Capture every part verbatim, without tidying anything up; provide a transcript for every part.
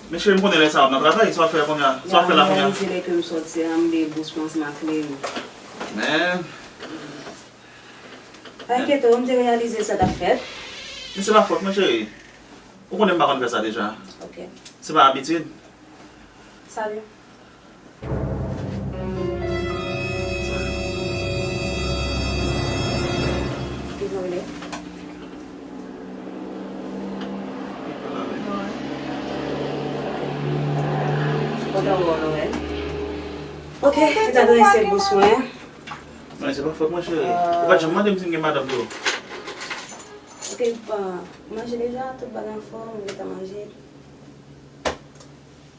Men cheri, m konnen lè sa w ap nan travay, sa w ap fè kounye a? Sa w ap fè la kounye a? M reyalize lè ke m sòti a, m dwe bous mwen ansanm ak Cléry. Men. Pa enkyete w, m te reyalize sa t ap fèt. Men se pa fòt mwen, cheri. Ou konnen m pa konn fè sa deja. Ok. Se pa abitid. Salut. Kijan w rele? Kontan wè w, Noël. Ok, m ta dwe se bous mwen. Non, se pa fòt mwen, cheri. Ou pa t janm mande m si m gen madanm tou. Ok, pa manje deja, tout bagay anfòm, ou gentan manje.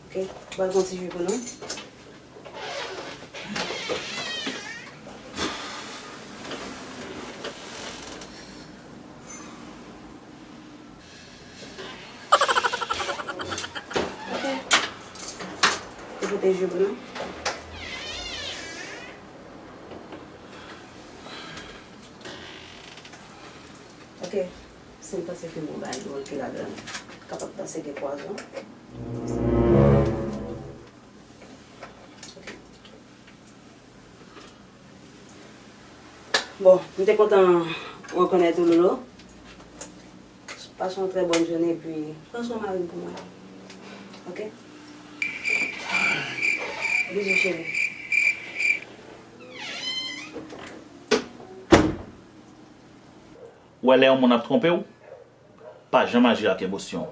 Ok, ba l gon ti ji pou nou. Ok. Ou pote ji pou nou? Ok. Si m panse ke m gon bagay dwòl ki ladan l, kapab panse gen pwazon. Bon, m te kontan rekonèt ou, Lolo. Pase yon trè bòn jounen, epi pran swen mari m pou mwen. Ok? Bizou, cheri. Ou wè lè yon moun ap twonpe w, pa janm aji ak emosyon.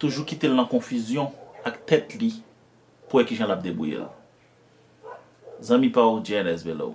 Toujou kite l nan konfizyon ak tèt li pou wè kijan l ap debouye l. Zanmi pa w, J N S Bello.